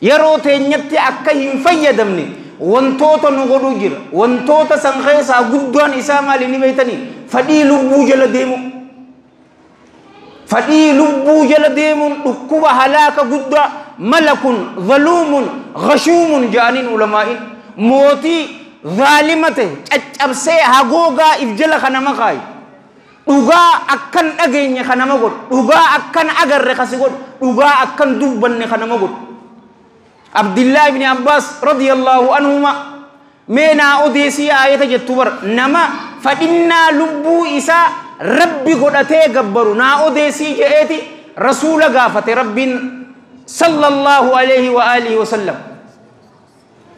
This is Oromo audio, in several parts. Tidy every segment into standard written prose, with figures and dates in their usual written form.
Yeroo teenyatti akka hin fayyadamne wantoota nu godhuu jira. Wantoota san keessaa guddaan isaa maali ni beektanii? Fadhii lubbuu jala deemu. Fadhii lubbuu jala deemuun dhukkuba halaaka guddaa malakun zaluumun gashuumun jedhaniin ulamaa'in mootii zaalima ta'e caccabsee hagoogaa if jala kanama kaayu. Dhugaa akkan dhageenye kanama godhu, dhugaa akkan agarre kasi godhu, dhugaa akkan dubbanne kanama godhu. Abdullah ibn Abbas radiyallahu anhuma mee naa odeessii aayata jettu bar nama fadhinnaa lubbuu isaa rabbi godhatee gabbaru naa odeessii je'eeti rasuula gaafate rabbiin sallallahu alayhi wa alihi wa sallam.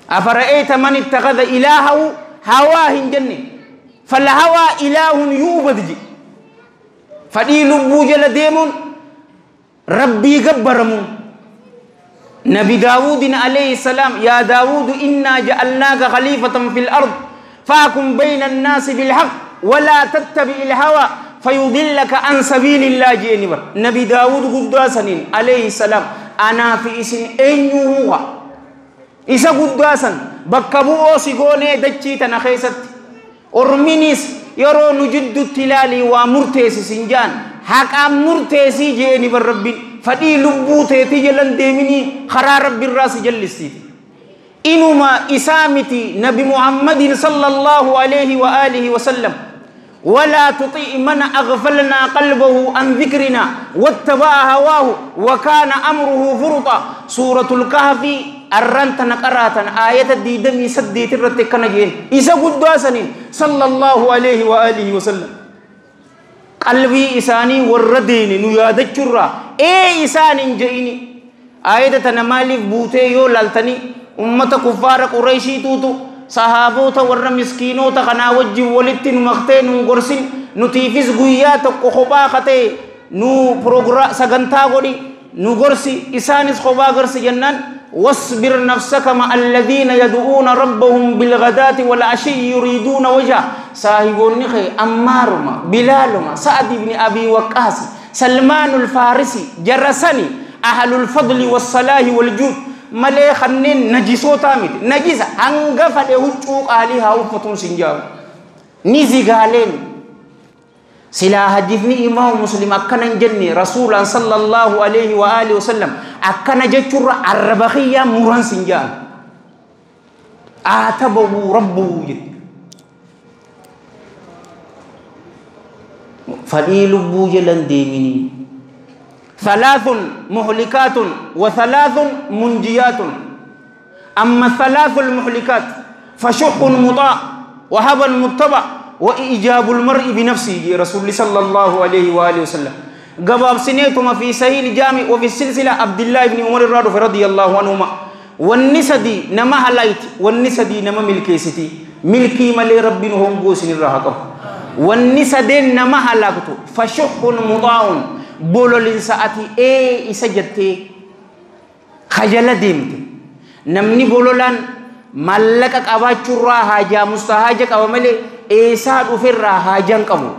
Afara'ayta man ittakhadha ilaahahu hawaa hin jenne falhawaa ilaahun yu'bad je fadhii lubbuu jala deemuun rabbii gabbaramuun. نبي داود عليه السلام يا داود إنا جعلناك خليفة في الأرض فاحكم بين الناس بالحق ولا تتبع الهوى فيضلك عن سبيل الله جينبر. نبي داود قداسا عليه السلام أنا في إسن أين هو إسا قداسا بكبو سيغوني دجي تنخيست أرمينيس يرو نجد التلالي ومرتيس سنجان حق مرتيسي جينبر ربي فدي لبو تيتي جلن ديمني خرا رب الراس جلستي إنما إسامتي نبي محمد صلى الله عليه وآله وسلم ولا تطيع من أغفلنا قلبه عن ذكرنا واتبع هواه وكان أمره فرطا. سورة الكهف أرنت نقرات آية ديدمي سدي ترتكنجين إسا قداسنين صلى الله عليه وآله وسلم قلبي إساني ورديني نيادة شرا إيه إساني جئيني آية تنمالي بوتي يو لالتني أمة كفار قريشي توتو صحابوتا ور مسكينوتا خنا وجه ولتن مختين غرسين نتيفز غيات خبا خته نو بروغرا سغنتا غودي نو غرسي إسانيس خبا غرسي جنان واصبر نفسك مع الذين يدعون ربهم بالغداة والعشي يريدون وجهه. صاحبون نخي أمارما بلالما سعد بن أبي وقاص سلمان الفارسي جرسني أهل الفضل والصلاح والجود ملي خنين نجسو تامت نجس هنغفل هجوق عليها وفتون سنجاو نزي قالين سلا حديثني إمام مسلم أكنا جني رسولا صلى الله عليه وآله وسلم أكنا جتر الربخية مران سنجان آتبه ربه جد فليل بوجلن ديمني ثلاث مهلكات وثلاث منجيات. أما الثلاث المهلكات فشح مطاع وهبا متبع وإيجاب المرء بنفسه رسول صلى الله عليه وآله وسلم. قباب سنيتما في سهيل الجامع وفي السلسلة عبد الله بن عمر رضي الله عنهما والنسدي نما هلايت والنسدي نما ملكيستي ملكي ملي ربي نهم بوسن الرهقه والنسدين نما هلاكتو فشح مطاع بولولين ساعتي اي إسجدتي خجل ديمتي نمني بولولان ملك قباچورا حاجة مستحاجة قبملي إيسا دوفرا حاجان قبو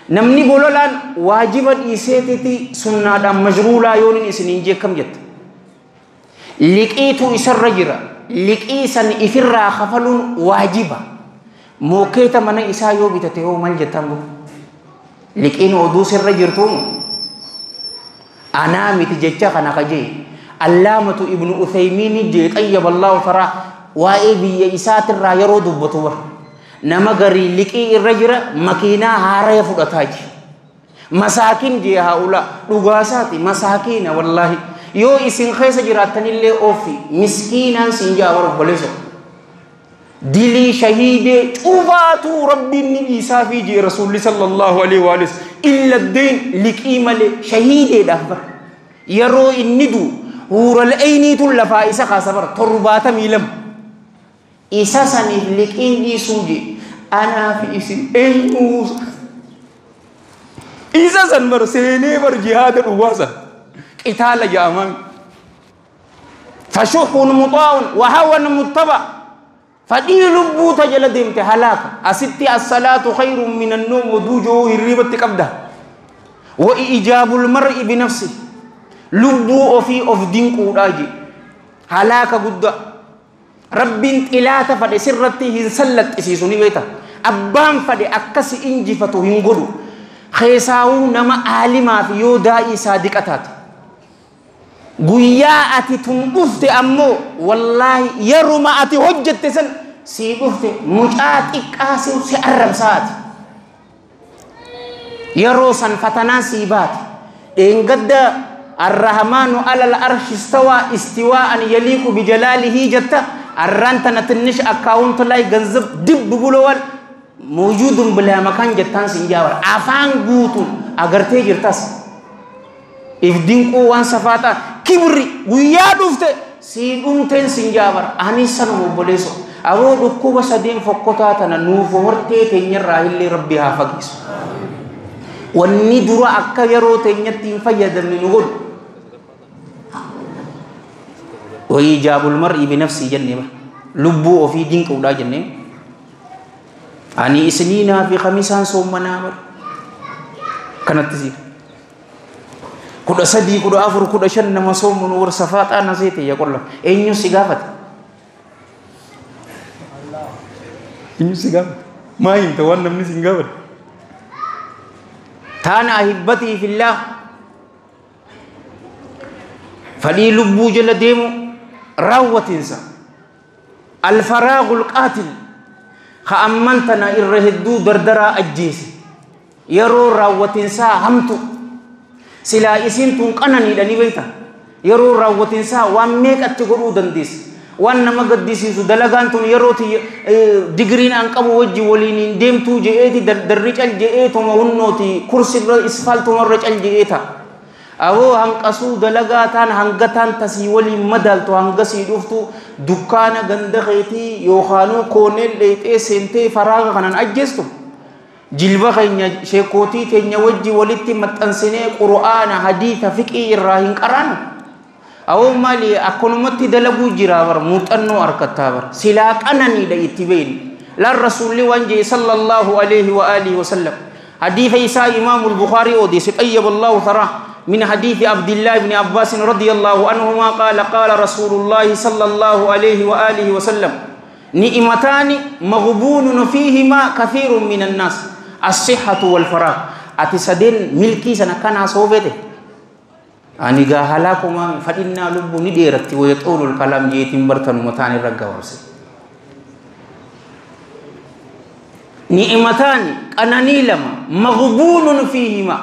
نمني بولولان واجبا إيسيتي سنة دا مجرولا يونين إسنين جي كم جت لكيتو إسر رجرا لكيسا إفرا خفلون واجبا موكيتا من إسا يو بتتهو مال جتانبو لكينو أدو سر رجرتون أنا متججا خناقجي علامة ابن أثيمين جي طيب الله ثرى وإي بي إسات الرا يرو دبتور نما غري لكي الرجرة مكينة هارية فدتاج مساكين جي هؤلاء دغاساتي مساكين والله يو إسين خيس جراتني اللي أوفي مسكينا سنجا ورب دلي شهيد توفاتو ربي النبي سافي جي رسول صلى الله عليه وآله إلا الدين لكي مالي شهيد دفر يرو الندو هور الأيني تلفا إسا خاسبر تربات ميلم إسا سنه لكين دي سوجي أنا في إسن أينوز إسا سنبر سيني بر جهاد الواسا قتال يا أمامي فشح مطاع وهوى متبع فدي لبو تجل ديمت هلاك أستي الصلاة خير من النوم ودوجو الريبة قبده وإيجاب المرء بنفسه لبو أوفي أوف دين قوراجي Halaaka guddaa. Rabbiin xilaata fadhe sirratti hin sallaxisiisu ni beekta. Abbaan fadhe akkasi injifatu hin godhu. Keessaawuu nama aalimaa fi yoo daa'ii saadiqa taate. Guyyaa ati tun dhufte ammoo wallaahi yeruma ati hojjette san sii dhufte mucaa xiqqaa si arrabsaati. Yeroo san fatanaan sii baate. Dheengadda الرحمن على العرش استوى استواء يليق بجلاله جتا الران تنا تنش اكاونت لاي ገንዘብ ድብ ብለዋል موجود بلا مكان جتان سنجاور afaan guutun agartee jirtas if dinquu waan safaata kibri guyyaa dhufte sii dhumteen sinjaabar ani sanuma obboleesso aboo dhukkuba sadeen fokkotaa tana nuuf hortee teenyarraa illee rabbi haa fageessu. Wanni dura akka yeroo teenyatti hin fayyadamne nu godhu. وإيجاب المرء بنفسه جنة لبو في دينك ولا جنة أني إسنينا في خميسان صومنا بر كانت تزيد كل سدي كل أفر كل شن ما صوم نور صفات أنا زيتي يقول له إني سجافت إني سجافت ما ينتوان من سجافت تانا أحبتي في الله فلي لبو جل ديمو راوتنسا الفراغ القاتل خأمنتنا إرهدو دردرا أجيس يرو راوتنسا همتو سلا إسين تنقنني لني بيتا يرو راوتنسا وان ميك أتقرو دنديس وان نما قديسيسو دلغان تون يرو تي ديغرين أنقبو وجي ولينين ديمتو جئتي درجال جئتو مهنوتي كرسي إسفالتو مرجال جئتا أو هنقصو دلغاتان هنغتان تسي ولي مدالتو هنغسي دوفتو دكانا غندخيتي يوخانو كونيل ليتي سنتي فراغ خنان أجستو جلبا خينيا شيكوتي تينيا وجي ولتي متنسيني قرآن حديث فقه الراهن قران أو مالي أكونمتي دلغو جراور موتنو أركتاور سلاك أنني لإتبين لا الرسول وانجي صلى الله عليه وآله وسلم حديث إساء إمام البخاري أوديس طيب الله ثراه من حديث عبد الله بن عباس رضي الله عنهما قال قال رسول الله صلى الله عليه وآله وسلم نعمتان مغبون فيهما كثير من الناس الصحة والفراغ. أتسدين ملكي سنة كان صوبته أني جاهلاكما فإنا لب نديرت ويطول الكلام جيتم برتن متان الرجوز. نعمتان أنني لما مغبون فيهما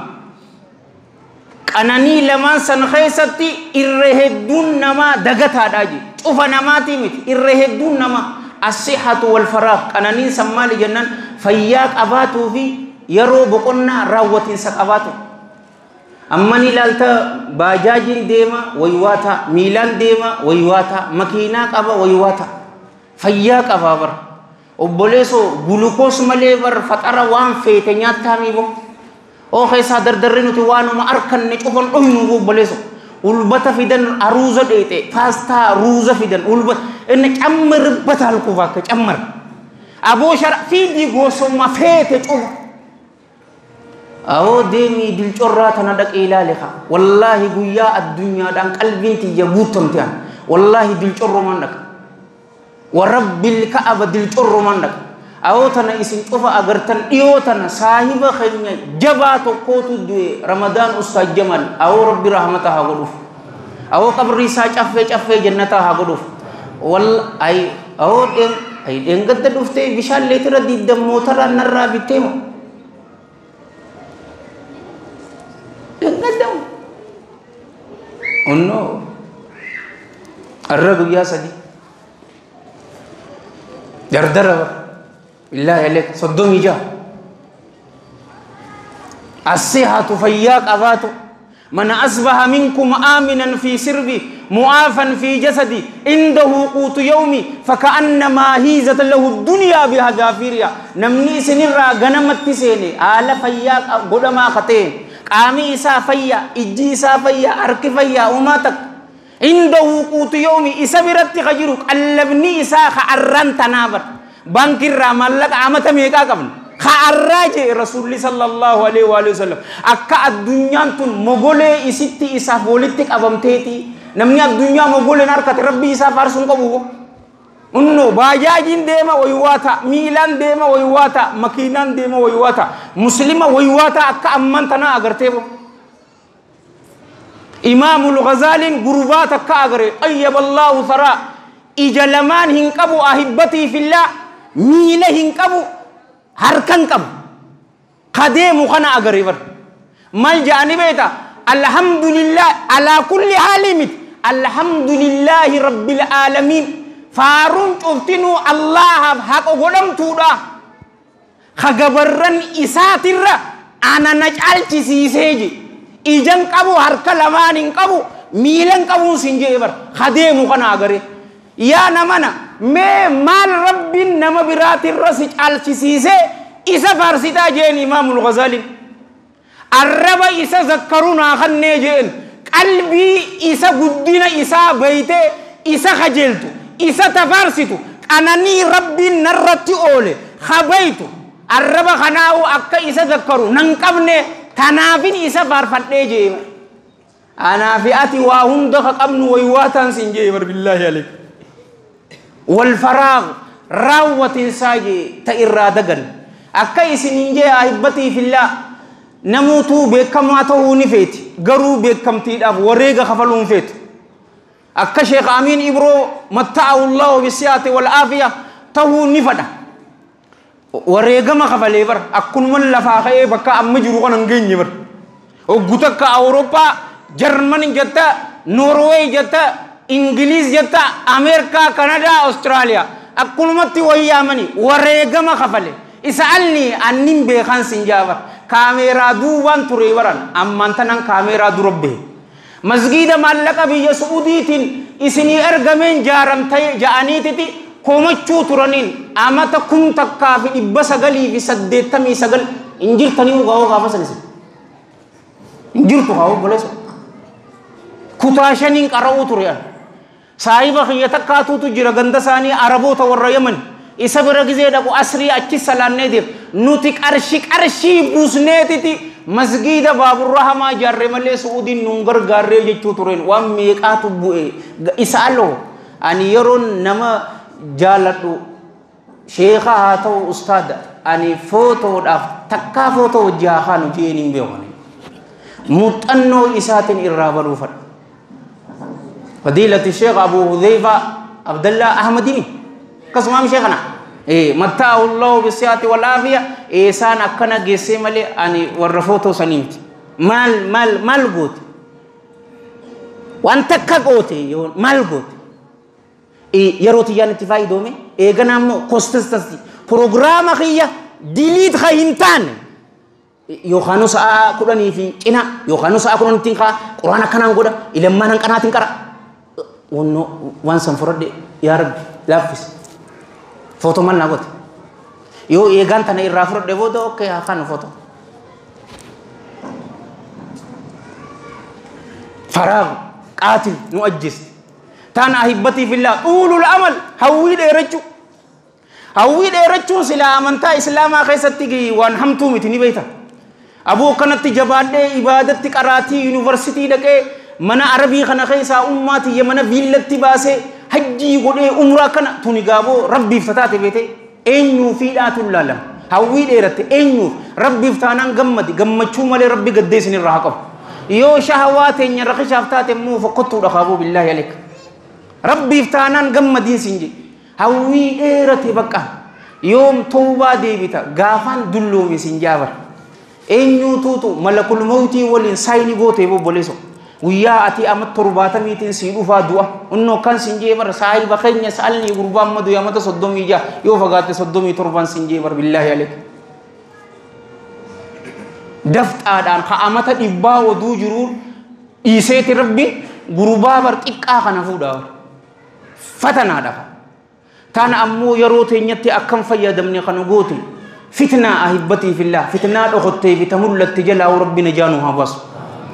أنني لما سنخيستي إرهدون نما دغتا داجي شوف نماتي مت إرهدون نما الصحة والفراغ. أنني سمالي جنان فياك أباتو في يرو بقنا راوتين سك أباتو أمني لالتا باجاجين ديما ويواتا ميلان ديما ويواتا مكيناك أبا ويواتا فياك أبا بر وبوليسو جلوكوس مالي بر فترة وان فيتنيات تامي بو أو خيسا دردرينو توانو ما أركن نشوفن أهنو بوليسو ulbata fidan aruuza dheete paastaa ruuza fidan ulbata inni cammar batal kufa ka cammar aboo shara fiidii gosoma feete cufa awoo deemii dilcorraa tana dhaqee ilaale ka wallaahi guyyaa addunyaadhaan qalbiin tiyya guutamte an wallaahi dilcorroman dhaqa warabbil ka'aba dilcorroman dhaqa awoo tana isin cufa agartan dhiyoo tana saahiba keenya jabaa tokkootu du'e Ramadaan Ustaaz Jamal awoo rabbi rahmata haa godhuuf awoo qabrii isaa caffee caffee jannataa haa godhuuf wal ay awoo ay dheengadda dhuftee bishaan leetira diiddan mootaraan narraa bittee moo dheengadda onnoo arra guyyaa sadi dardara bara بالله عليك صدومي جاء الصحة فياك أباتو من أصبح منكم آمنا في سربي معافا في جسدي عنده قوت يومي فكأنما هيزت له الدنيا بهذافيريا نمني سنرا غنمت تسيني آل فياك قدما خطين قامي إسا فيا إجي إسا فيا أرك فيا وماتك عنده قوت يومي إسا برت خجروك قلبني إسا خعران تنابر بانكر مالك عامة ميكا قبل خراج رسول الله صلى الله عليه وآله وسلم أكا الدنيا تون مغولي إسيتي إسا بوليتك أبمتيتي Namni addunyaa mogoleen harkate rabbii isaa faarsuun qabu. Unno baajaajiin deema waywaata, miilaan deema waywaata, makiinaan deema waywaata, muslima waywaata akka amman tanaa agartee bo. Imaamul Ghazaaliin gurbaa takka agare qayyaba Allahu tharaa ija lamaan hin qabu ahibbatii fillaa miila hin qabu harka hin qabu kadeemu kana agare bar maal ja'anii beekta alhamdulillah alaa kulli haalii miti alhamdulillahi rabbil aalamiin faaruun cuftinuu Allahaaf haqa godhamtuudha kagabarran isaatirra ana na caalchisiisee je ijan qabu harka lamaan hin qabu miilan qabuun sin jee bar kadeemu kana agare yaa namana mee maal rabbiin nama biraatirra si caalchisiisee isa faarsitaa jeen Imaamul Ghazaaliin arraba isa zakkaruu naa kannee jeen qalbii isa guddina isaa beeytee isa kajeeltu isa tafaarsitu qananii rabbiin narratti oole habeytu arraba kanaawu akka isa zakkaru nan qabne tanaafin isa faarfadhee jee bar anaafi ati waa hunda ka qabnu waywaataan sin jee bar billaahi aleek wal faraag raawwatinsaa jee ta irraa dagan akka isinin jee ahibbatii fillaa namuutuu beekamaa ta'uu ni feeti garuu beekamtiidhaaf wareega kafaluun feetu akka Sheekh Amiin Ibroo matta'ahu Allahu bisiyaati wal aafiya ta'uu ni fadha wareegama kafalee bar akkunuman lafaa ka'ee bakka amma jiru kana hin geenye bar hoggu takka Awurooppaa Jarman jetta Noorweey jetta Ingiliz jetta Ameerikaa Kanadaa Awustiraaliyaa akkunumatti wayyaamani wareegama kafale isa alni annin beekan sin jaabar kaameeraa duubaan ture baran ammaan tanan kaameeraa dura bahe masgiida maallaqa biyya Su'uudiitiin isinii ergameen jaaramtee ja'aniititi komachuu turaniin amata 1989 hin jirtanii ugaa'oo gaafa san isin hin jirtu haa obboleessa kutaa shaniin qara'uu ture an saahiba kiyya takkaatuutu jira ganda isaanii Araboota warra Yaman isa bira gizee dhaqu asrii achi salaannee deem nuti qarshii buusneetiti masgiida baaburra hamaa ijaarre malee Su'uudiin nuun gargaarree jechuu tureen waan meeqaatu bu'e isa aloo ani yeroon nama jaaladhu sheeka haa ta'u ustaada ani footoodhaaf takkaa footoo wajji haa kaanu jeen hin beeku muuxannoo isaatiin irraa baruufadha. Fadiilati Sheekh Abu Hudhayfa Abdallah Ahmadini akkasumaam sheekana matta'ahu Allahu bisiyaati wal aafiya isaan akkana geessee malee ani warra footoo sanii miti maal maal maal goote waan takka goote maal goote yeroo tiyyaan itti faayidoome eegana ammoo kostastasti proogiraama kiyya diliit ka hin taane yookaanuu sa'a 10 fi cina yookaanuu sa'a 10 kaa quraana akkanaan godha ilammaan hanqanaatiin qara waan san fudhadhe yaa rabbi laaffis footoo maal naa goote yoo eegaan tana irraa fudhadhe booda okkee haa kaanu footoo faraag qaatil nu ajjeeste taan ahibbatii fillaa xuulul amal hawwii dheerachuu hawwii dheerachuun silaa amantaa islaamaa keessatti waan hamtuu miti ni beekta aboo kanatti jabaadhee ibaadatti qaraatii yuunivarsiitii dhaqee mana arabii kana keessaa ummaatiyya mana viillatti baasee hajjii godhee umraa kana tuni gaaboo rabbiif tataate beete eenyuu fiidhaatu laalama hawwii dheeratte eenyuuf rabbiif taanaan gammadi gammachuu malee rabbi gaddee isin irraa haa qabu yoo shahawaa teenya rakishaaf taate immoo fokkottuudha kaaboo billaahi aleek rabbiif taanaan gammadiin sin jedhe hawwii dheerate bakka yoom tawbaa deebita gaafaan dulloome sin jaabar eenyuutuutu malakul mawtii waliin saayini gootee obboleesso guyyaa ati ama 70tiin sii dhufaa du'a innoo kan sin jee bar saahiba keenya sa'alni gurbaa amma du'e amata 36 yoo fagaatte 37 sin jee bar billaahi aleek dafxaadhaan ka amata 100 oduu jiruu dhiiseeti rabbi gurbaa bar xiqqaa kana fuudhaa bar fatanaadha Tana ammoo yeroo teenyatti akkam fayyadamne kana goote fitnaa ahibbatii fillah fitnaa dhokottee fi tamullatti jalaa rabbi najaa nu haa baasu.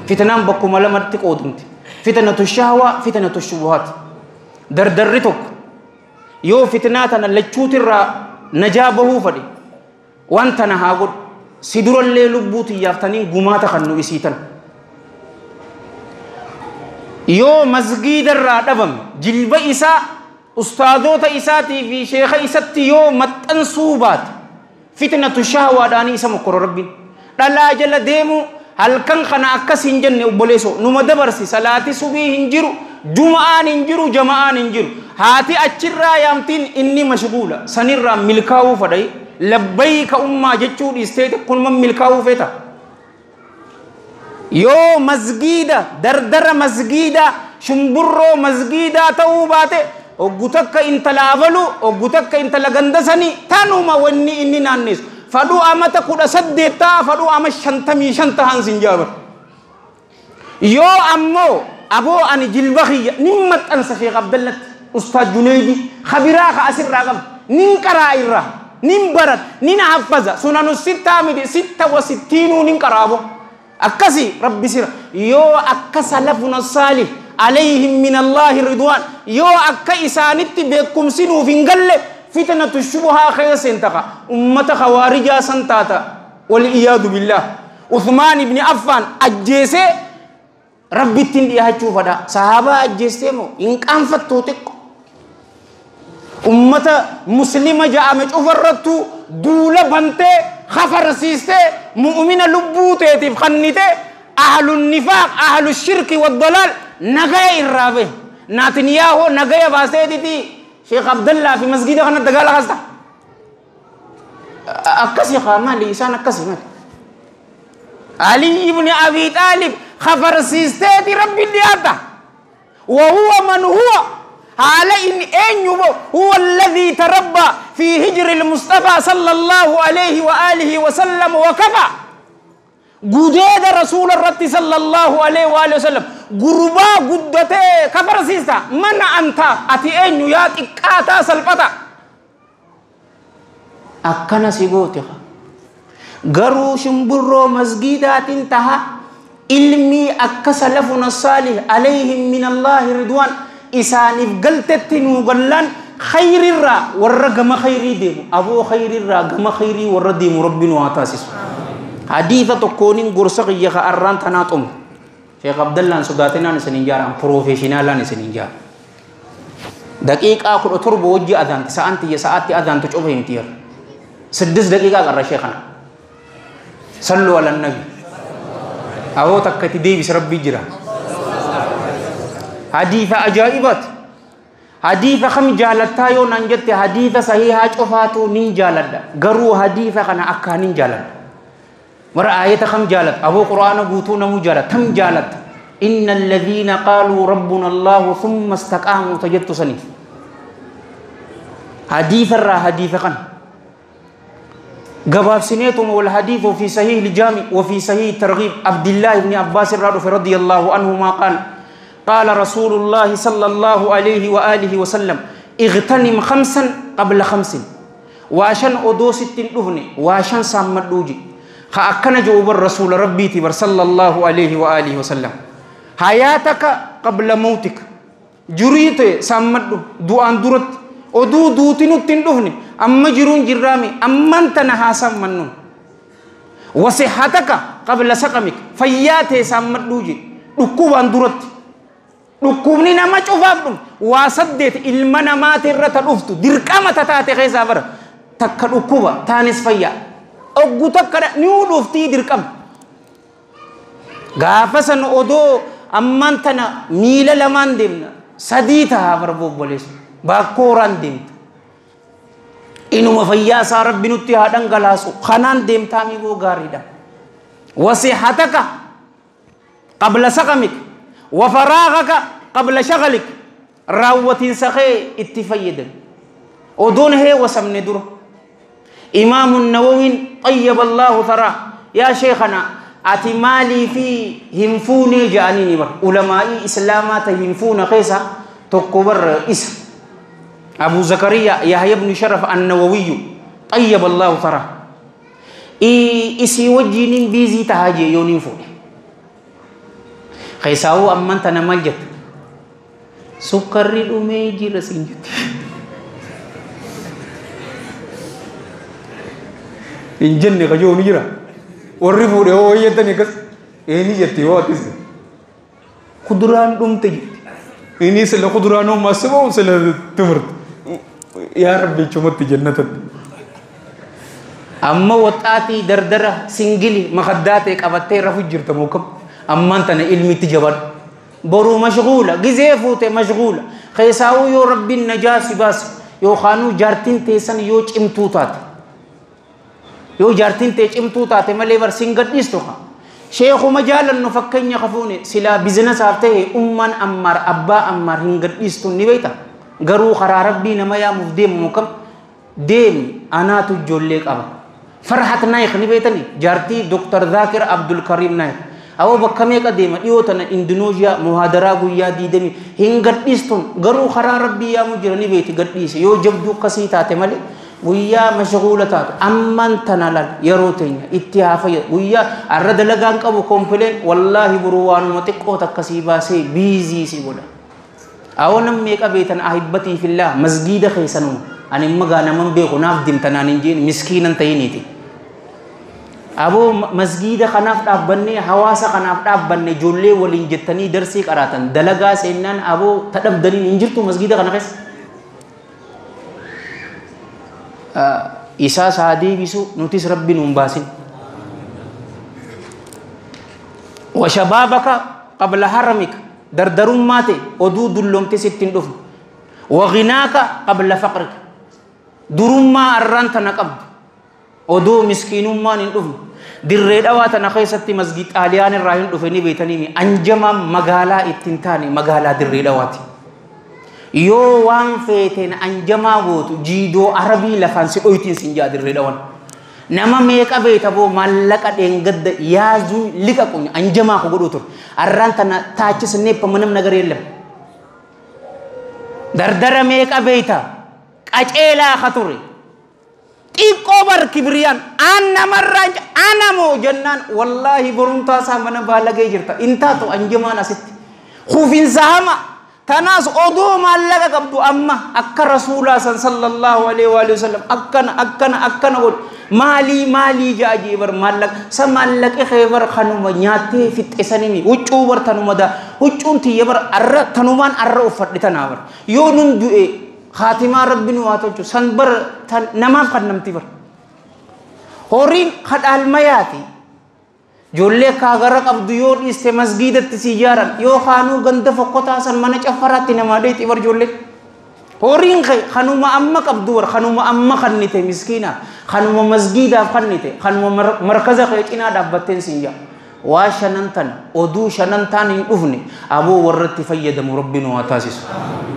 Fitnaan bakkuma lamatti qoodamti. Fitnatu shahwaa fitnatu shubuhaat. Dardarri tokko yoo fitnaa tana lachuutirraa najaa bahuu fadhe waan tana haa godhu si durallee lubbuu tiyyaaftanii gumaata kan nu isiitan. Yoo masgiida irraa dhabame jilba isaa ustaadoota isaatii fi sheeka isatti yoo maxxansuu baate fitnatu shahwaadhaanii isa mokkoro rabbiin. Dhalaa jala deemu halkan kana akkas hin jenne obboleessoo numa dabarsi salaati subii hin jiru juma'aan hin jiru jama'aan hin jiru haati achirraa yaamtiin inni mashguula sanirraa milkaa'uu fadhayi labbayka ummaa jechuu dhiistee kunuma milkaa'uu feeta. Yoo masgiida dardara masgiida shumburroo masgiidaa ta'uu baate oggu takka intala abalu oggu takka intala gandasanii tanuma wanni inni naanneessu. Fadhu amata 18 ta'a fadhu ama 55 tahan sin jaabar. Yoo ammoo aboo ani jilba kiyya nin maxxansa Sheekh Abdallatti Ustaaz Juneydi khabiraa ka asirraa qaba nin qaraa irraa nin barat nin haffaza sunanu sittaa miti 66 nin qaraa aboo akkasi rabbi sira yoo akka salafuna saalih alayhim min Allaahi ridwaan yoo akka isaanitti beekumsi nuuf hin galle فتنة الشبهة خير سنتقى أمة خوارجا سنتاتا والإياد بالله. عثمان بن عفان أجيسي ربي تندي هاتشو فدا صحابة أجيسي مو إن كان فتوتك أمة مسلمة جاء مجفرتو دولة بنتي خفر سيستي مؤمنة لبوتي تفخنتي أهل النفاق أهل الشرك والضلال نغاية الرابي ناتنياهو نغاية باسيتي شيخ عبد الله في مسجد خنا دغال خستا اكسي خامالي انسان اكسي مال علي بن ابي طالب خفر سيستي ربي اللي وهو من هو على ان هو الذي تربى في هجر المصطفى صلى الله عليه واله وسلم وكفى قديد رسول الرب صلى الله عليه وآله وسلم غربا قدته كفر سيستا من أنت أتي أن يات إكاتا سلفتا أكنا سيغوتها غرو شمبرو مسجدات انتهى علمي أكسلفنا الصالح عليهم من الله رضوان إسانف قلتتنو قلان خير الرا والرقم خيري ديمو أبو خير الرا قم خيري والرديم ربنا واتاسس حديثة تكونين قرصة يخا أران تناتهم شيخ عبد الله صداتنا نسنجار أم بروفيشنال نسنجار دقيقة أخر أتربو وجه أذان سأنتي ساعتي أذان تشوفهم تير 6 دقيقة قرر شيخنا صلوا على النبي أهو تكتي ديبس ربي جرا حديثة أجائبات حديثة خم جالتا يو ننجت حديثة صحيحة شوفاتو نين جالت قرو حديثة خنا أكا نين جالت مرة آية خم جالت أبو قرآن قوتو نمو جالت تم جالت إن الذين قالوا ربنا الله ثم استقاموا تجدت سني حديث الرا حديث خن قباب سنيتم والحديث في صحيح الجامع وفي صحيح الترغيب عبد الله بن عباس رضي الله عنهما قال قال رسول الله صلى الله عليه وآله وسلم اغتنم 5 قبل 5 وعشان أدو 6 دهني وعشان سامدوجي خأكن جوب الرسول ربي تبر صلى الله عليه وآله وسلم حياتك قبل موتك جريت سامدو دوان درت أدو دوتنو تندهني أما جرون جرامي أما أنت نها سامنون وصحتك قبل سقمك فياته سامدوجي ركوبان درت dhukkubni nama cufaaf dhufu waa 8 ilma namaati irra dhuftu dirqama taate keessaa bara takka dhukkuba taanis fayyaa oggu takka ni dhuftii dirqama gaafa san odoo ammaan tana miila lamaan deemna 3 tahaa bara bobboleessu baakkooraan deemta inuma fayyaa isaa rabbi nutti haa dhangalaasu kanaan deemtaa migoo gaariidha wasihataka qabla saqamik وفراغك قبل شغلك راوتين سخي اتفيدا ودون هي وسمن در إمام النووي طيب الله ثراه يا شيخنا أتي مالي في همفوني جانيني بر علماء إسلامات همفون خيسا تكبر اسم أبو زكريا يحيى بن شرف النووي طيب الله ثراه إي إسي وجينين بيزي تهاجي يونين فوني خيساو أمان تنمال جت سكري دومي جيرا سنجت إنجن كجو نجرا ورفو ده هو يتني كس إني جت هو تيس Kuduraan dhumte jetti. Inni sila kuduraan uumaa sibamu sila ትምህርት yaa Rabbi chumatti jannatatti. Amma waxaatii dardara singili makaddaa ta'e qabattee rafu jirta mookam. Ammaan tana ilmitti jabaadhu. Boruu mashguula gizee fuute mashguula. Keessaawuu yoo Rabbiin najaa si baase yookaanuu jaartiin teessan yoo cimtuu taate. Yoo jaartiin tee cimtuu taate malee bar sin gadhiistu haa. Sheekuma jaalannu fakkeenya kafuune silaa biizinasaaf ta'e ummaan Ammaar abbaa Ammaar hin gadhiistu ni beekta. Garuu karaa Rabbii nama yaamuuf deemu mookam deemi anaatu ijoollee qaba. Farhat Naayik ni beektani jaartii Dr. Zaakir Abdul Karim Naayik. Awoo bakka meeqa deema dhiyoo tana Indoneeshiyaa muhaadaraa guyyaa 20 hin gadhiistun garuu karaa Rabbii yaamu jira ni beekti gadhiise yoo jabduu akkasii taate malee guyyaa mashguula taatu ammaan tana laal yeroo teenya itti haa fayyadu guyyaa arra dalagaan qabu kompileen wallaahi boruu waanuma xiqqoo takkasii baasee biizii si godha. Awoo nam meeqa beektan ahibbatii fillah masgiida keessanuma ani imma naman beeku naaf dimtanaan hin jeen miskiinan ta'iniiti. Aboo masgiida kanaaf dhaabbannee hawaasa kanaaf dhaabbanne ijoollee waliin jettanii darsii qaraatan dalagaa seennaan aboo tadhabdaniin hin jirtu masgiida kana keessa. Isaas haa deebisu nutis Rabbi nuun baasin. Washabaabaka qabla haramika dardarummaa ta'e oduu dulloomte sitti hin dhufne. Waginaaka qabla faqrika durummaa arraan tana qabdu. Oduu miskiinummaan hin dhufne. Dirree dhawaa tana keessatti masgid Xaaliyaan irraa hin dhufe ni beektanii anjamaan magaalaa ittiin taane magaalaa dirree dhawaati. Yoo waan feeteen anjamaa gootu jiidoo arabii lafaan si dhoytiin sin jaa dirree dhawan. Nama meeqa beekta boo maallaqa dheengadda yaazuu liqa qunya anjamaa ku godhuu ture. Arraan tana taachisneeppa manam nagar yeellam. Dardara meeqa beekta qaceelaa ka ture. Xiqqoo bar kibriyaan aan namarraa anamoo jennaan wallaahi borumtaa isaa mana baalagee jirta. Intaatu anjamaan asitti. Kufinsa hama tanaas oduu maallaqa qabdu amma akka rasuulaa san sallallahu alaihi wa sallam akkana akkana akkana godhu maalii maalii ja'a bar maallaqa sa maallaqi kee bar kanuma nyaattee fixxe sanimi huccuu bar tanuma daa huccuun tiyya bar arra tanumaan arra uffadhe tanaa bar yoo nun du'e خاتمة ربي نواتوجو سنبر نمام قد نمتي بر هورين قد المياتي جولي كاغرق أبدو يور إستي مسجد التسيجارا يو خانو غند فقطا سن منج أفراتي نماديتي بر جولي هورين خي خانو ما أمك أبدو بر خانو ما أمك خنيتي مسكينة خانو ما مسجد خنيتي خانو ما مركز خي إنا دابتين سنجا واشننتن ودو شننتان إن أبو ورتي فيدم ربي نواتاسس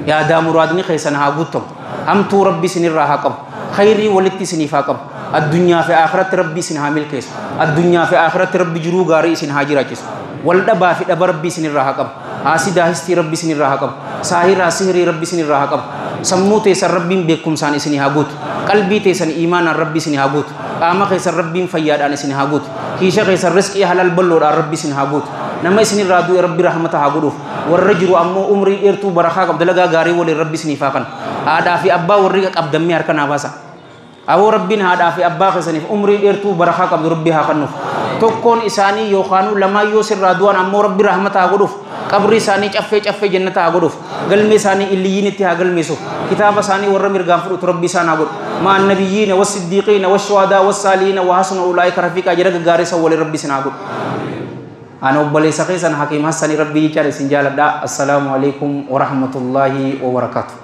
يا دام مرادني خيسن هاغوتم أمتو ربي سن الراحقم خيري ولتي سنفاقم الدنيا في آخرة ربي سن حامل كيس الدنيا في آخرة ربي جرو غاري سن هاجراكيس والدبا في دبا ربي سن الراحقم آسيدا هستي ربي سن الراحقم ساهر سهري ربي سن الراحقم سمو تيسر ربي بكم سان سن هاغوت قلبي تيسن إيمان ربي سن هاغوت قام خيسر ربي فياد أن سن هاغوت كيشا خيسر رزقي حلال بلور ربي سن هاغوت نما سن رادو ربي رحمته هاغوف والرجل أمو عمري إرتو برخاك عبد الله غاري ولي ربي سنفاقا هذا في أبا وريك عبد دمي هركنا باسا أبو ربي هذا في أبا خسنف عمري إرتو برخاك عبد ربي هاخنف تكون إساني يوخانو لما يوسر رادوان أمو ربي رحمته هاغوف قبري ساني چفه چفه جنة هاغوف قلمي ساني إليين تها قلمي سو كتاب ساني ورمير غافر ربي سانا غور مع النبيين والصديقين والشهداء والصالحين وحسن أولئك رفيقا جرق غاري سو ربي سنا غور أنا أبلي سخيسا حكيم حسن ربي جل سنجال السلام عليكم ورحمة الله وبركاته.